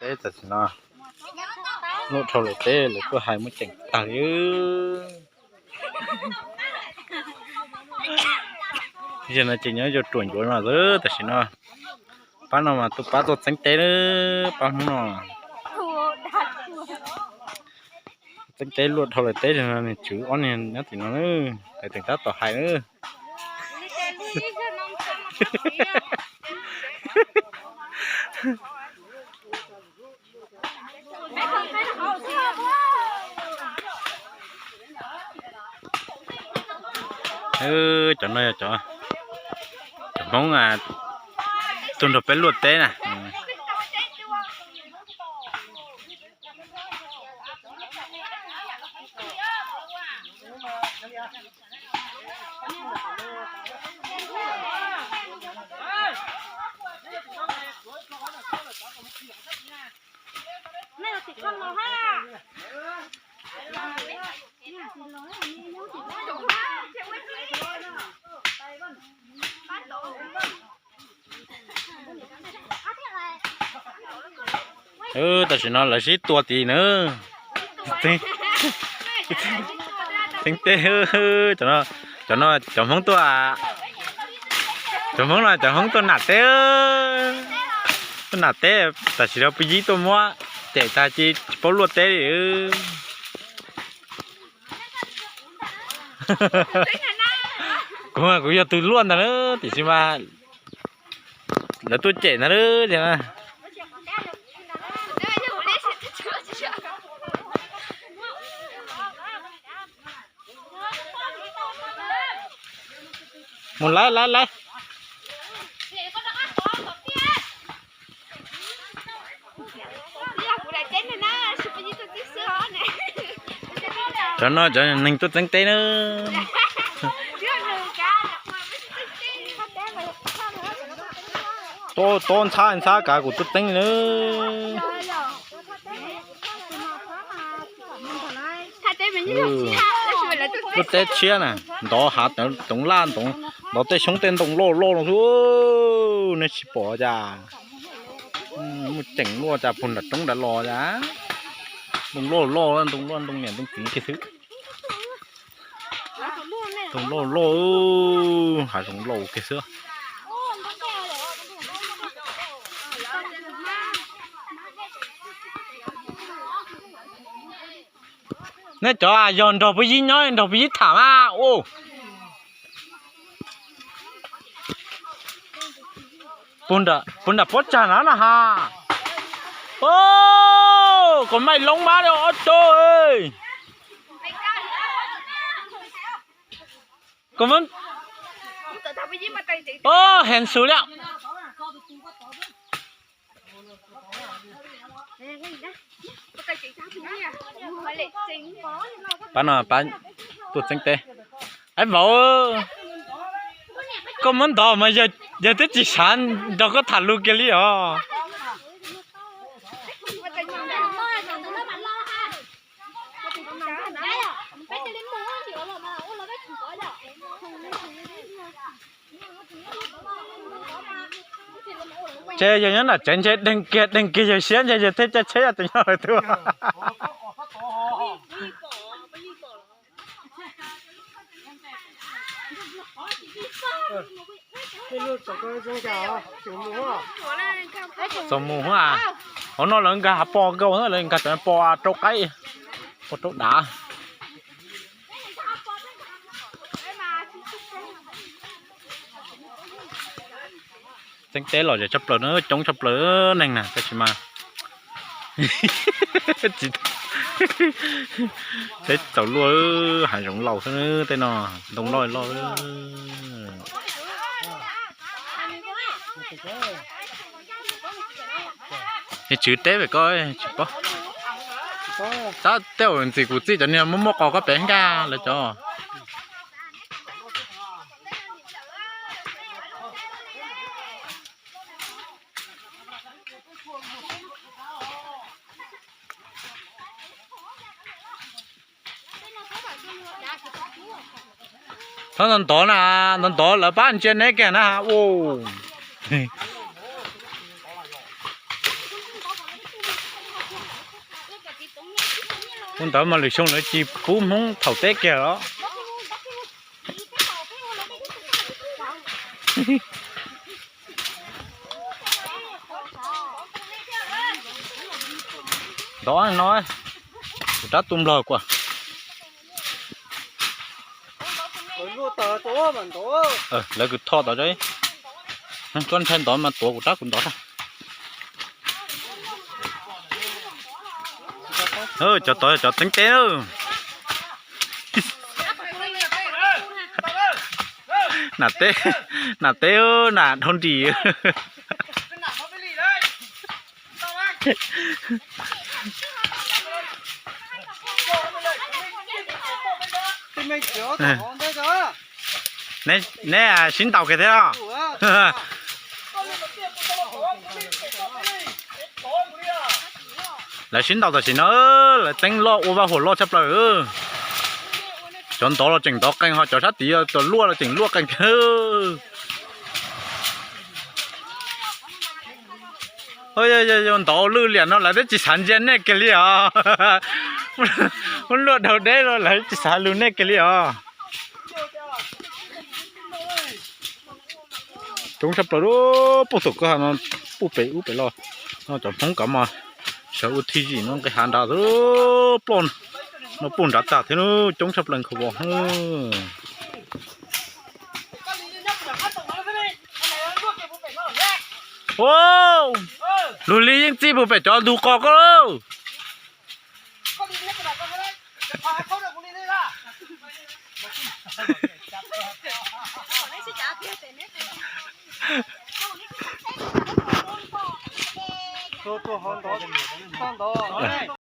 Teb tam sim no luaj dhau lawm teb, lawv tuaj hais muaj ceem tag li. Yog no ces nyob yuav ruam ncuav no xwb tam sim no. Pab no mas tus pab tuaj txeeb teb, pab Hmoob no. Txeeb teb luaj dhau lawm teb, nws tswv ob niag nyob tim no, lawv tseem tab tom hais na. Cov no yog cov, cov Hmoob tuaj nrog peb luaj teb na. Tam sim no lawv sib tua tid na. Txeeb teb, cov no cov Hmoob tuaj, cov Hmoob no cov Hmoob tuaj nam teb, tuaj nam teb. Tam sim no pw yib tuaj muab cem tag ces tsis paub luaj teb li. Kuv, kuv yog tus luaj ntag na, tiam sis mas lawv tuaj cem ntag tiag na. Mus lawv lawv lawv. Cov no cov neeg tuaj txeeb teb na. Tob tob ntxhab ntxhab kav kuv tuaj txeeb na. Lub teb tshiab na, ntov hav toov laj ntov tej xyoob tej ntoo loj loj no xwb, nej tsis pom cas. Muaj ceem luaj cas puag nram roob nrad los cas. Ntoo loj loj, ntoo loj ntoo niam ntoo txiv kiag xwb. Ntoo loj loj, hav zoov laus kiag xwb. Nej cov yog nrog peb yib nyob nrog peb yib tham mas. Puag nram pob tsag na no ha. Koj maij loob mab ob co. Heev xwb li. Pab no pab tuaj txeeb teb. Aib vauv, koj muab ntov mas yawg twb tsis xav nrog koj tham lus kiag li os. Ces yog nyob nram tsev ntshe deeg kiag deeg kiag yawg siab ntshe yawg thiaj caij tsheb yog tus nyob lawm tuaj. Txaus mus a. Hauv no lawv nkag hav pos nkaus, lawv nkag cov pos rau qaib, pos rau dav. Txeeb teb los zem tshaj plaws na, coob tshaj plaws neeg na tab sis mas teb txaus luaj, hav zoov laus xwb tej no, ntoo loj loj. Es tswv teb pem koj tsis paub. Tab tej zaum ntxim kuv txij cov niag muaj muaj qos koj pem nkag lawv cov. Txhob ntov ntov na, ntov ntov lawv pab ntsia neb kiag na. Ua, Ua ntawd mas lwm xyoo lawv tsis pub Hmoob thaum teb kiag los. Ntov no, kuv rab tu nplog kuv. Lawv kws tho tod, koj ntshai ntov mas tuav kuv rab kuv ntov. Cov tod cov teeb teb. Nam teb, nam teb, nam dhau nrim. Neb sib ntaus kiag thiab los? Lawv sib ntaus tam sim no, lawv teeb loj ua vaj huam loj tshaj plaws. Cov ntov los tseem ntov qees, ho cov sab tid luaj los tseem luaj qees thiab. Ntov lwj liam no lawv twb tsis xav ntsia nej kiag li os. Muab luaj dhau deb los lawv tsis xav lug nej kiag li os. Coob tshaj plaws, puag tom kwj ha no, puag pem ub pem los. No cov Hmoob kav mas sawv ua thij zim no nqis hav nrad, ploj no puag nrad tag thiab, coob tshaj plaws nkhaus vos. Lug li yeej txij puag pem cov ntug qos koj lauj.